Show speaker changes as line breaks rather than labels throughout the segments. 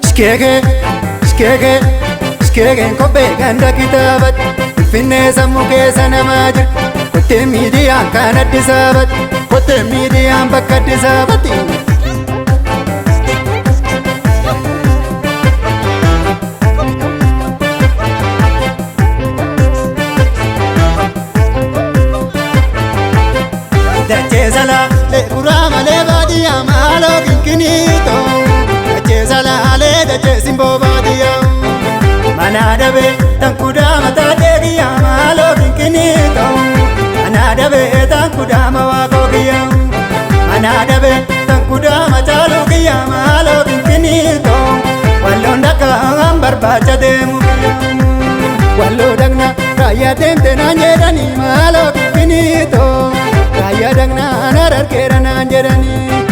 Shkeeke, shkeeke, shkeekeen kophee ganda kitaabatti Finfinnee sammuu keessa namaa jira. Kottee miidiyaan kan Addis Ababatti, kottee miidiyaan bakka Addis Ababatti. Dachee salaalee kuraa malee baadiyyaa maaloo kinkiniitoo. Dachee salaalee dachee simboo baadiyyaa. Mana dabee tankudaa mataa deebiyaa maaloo kinkiniitoo. Mana dabee tankudaa mawaakoo kiyyaa. Mana dabee tankudaa macaaluu kiyyaa maaloo kinkiniitoo. Walloon dhagaan barbaacha deemu kiyyaa. Walloo dhaqna raayyaa deemte naan jedhanii maaloo kinkiniitoo. Raayyaa dhaqnaan arargeera naan jedhanii.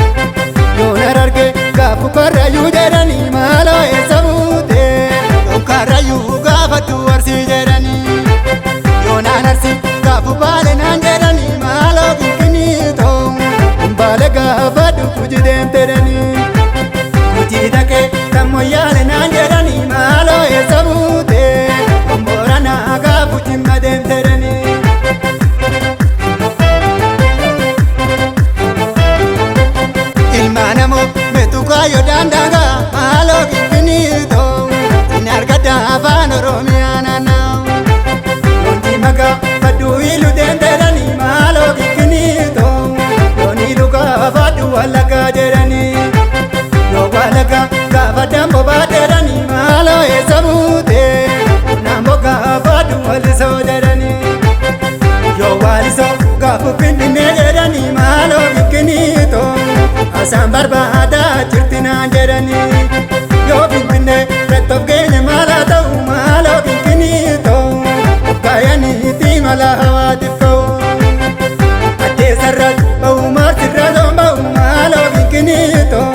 Yoon ararge gaafu karrayyuu jedhanii maaloo eessa buute. Yoon karrayyuu gaafadhu arsii jedhanii. Yoon arsii gaafu baale naan jedhanii maaloo kinkiniitoo. Baale gaafadhu guji deemte jedhanii. Guji dhaqee kan moyyaale naan jedhanii maaloo eessa buute. Booranaa gaafu jimma deemte jedhanii. Ilma namoo meetu kaayyoo daandaangaa maaloo kinkiniitoo. Sin argadda afaan Oromiyaa naanna'u. Loonji magaa badduu ilu deemteedhanii maaloo kinkiniitoo. Loon ilu gaafadhu wallaggaa jedhanii. Yoo wallaggaa gaafa damboo baadheedhanii maaloo eessa buute. Naamboo gaafadhu wallisoo jedhanii. Yoo walisoo gaafu finfinnee jedhanii maaloo kinkiniitoo. Asaan barbaadaa jirti naan jedhanii. Yoo finfinnee rettoof geenye maal haa ta'u maaloo kinkiniitoo. Kaayaniiti mala hawaatiif ka'u. Addeessarratti ba'u maarsirra zoon ba'u maaloo kinkiniitoo.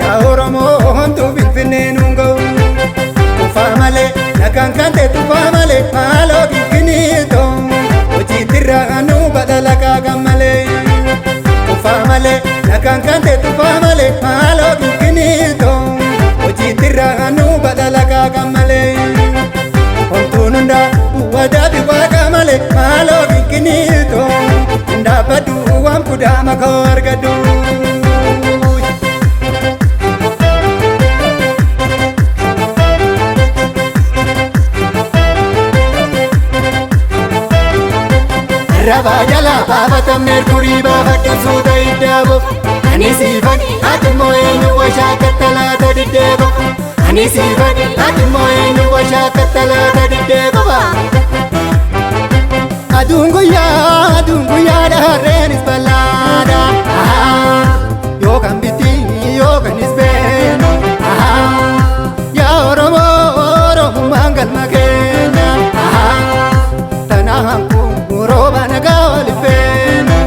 Yaa Oromoo homtuu finfinnee nuun ga'u. Tufaa malee nagaan kan ta'e tufaa malee maaloo kinkiniitoo. Hojiitirraa nu badhala kaakan malee. Tufaa malee nagaan kan ta'e tufaa malee maaloo kinkiniitoo. Hojiitirraa nu badhala kaakan malee. Homtuun hundaa bu'aadaa fi waaqa malee maaloo kinkiniitoo. Ndaabbadhu waan kudaa makoo argadhu. Rabaa jalaa baafata meerkurii baafadhu suuta iddaabo. Ani siifan ati immoo eenyu washaakatta laata diddeebo. Ani siifan ati immoo eenyu washaakatta laata diddeebo. Aduun guyyaa aduun guyyaadha harreenis bal'aadha. Yookaan bitti yookaanis beenu. Yaa Oromoo Oromummaan galma keenya. Tanaan kun rooba nagaa waliif feena.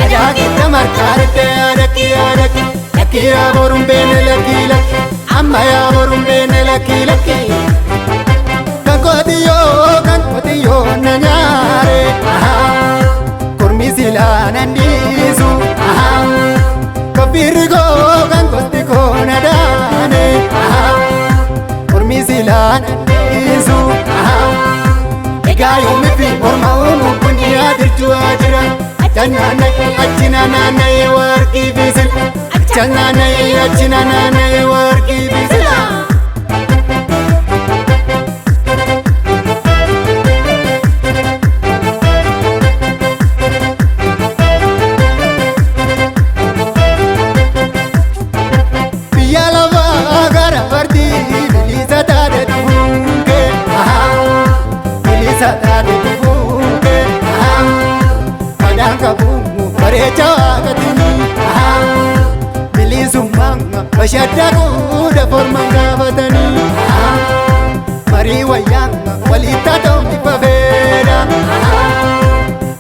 Adaakita markaaritte adakki adakki lakki yaa boruun beene lakki lakki amma yaa boruun beene lakki lakki. Kan qotiyyoo na nyaare kormi silaa nan dhiisu. Kobbirri koo kan gosti koo na daane kormi silaa nan dhiisu. Egaa yoomii fi morma uumuun kun yaadirtuu jira. Achi naanna'ee warqii biisila. Achi naanna'ee achi naanna'ee warqii biisila. Biyya lafaa gara fardii bilisa taate dhufuun kee. Bilisa taate dhufuun kee. Kadhaan qabu bareecha waaqatini. Bilisummaan bashadda quudha formaan gaafatanii. Marii wayyaan walitti ta'uun dhibba feedha.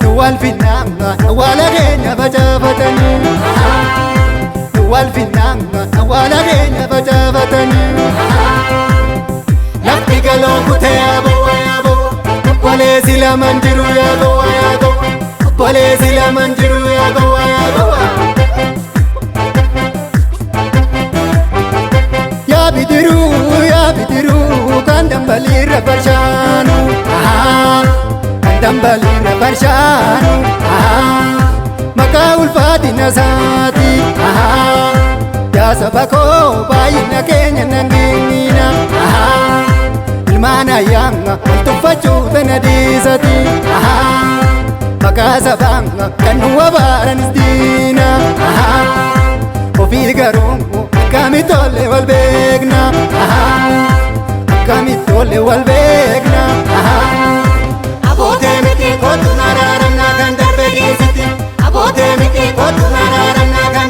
Nu wal finnaan awwaala keenya facaafatanii. Nu wal finnaan awwaala keenya facaafatanii. Lafti galoo kutee yaaboo yaaboo. Obboleessi lamaan jiru yaaboo yaaboo. Walee si lamaan jiru yaa gowwaa yaa gowwaa. Yaa bidiruu yaa bidiruu kan dambaliirra farshaanu, kan dambaliirra farshaanu, maqaa ulfaatina isaati. Yaa saba koo, baay'ina keenya nan ginnina. Ilmaan ayyaanga wal tuffachuu tana dhiisati. Maqaa sabaan kan nu abaaranis diina. Ofii garuu akkamitti tolle wal beekna? Akkamitti tolle wal beekna? Abootee miti, kootu naraaramnaa kan darbe dhiisiti. Abootee miti, kootu naraaramnaa kan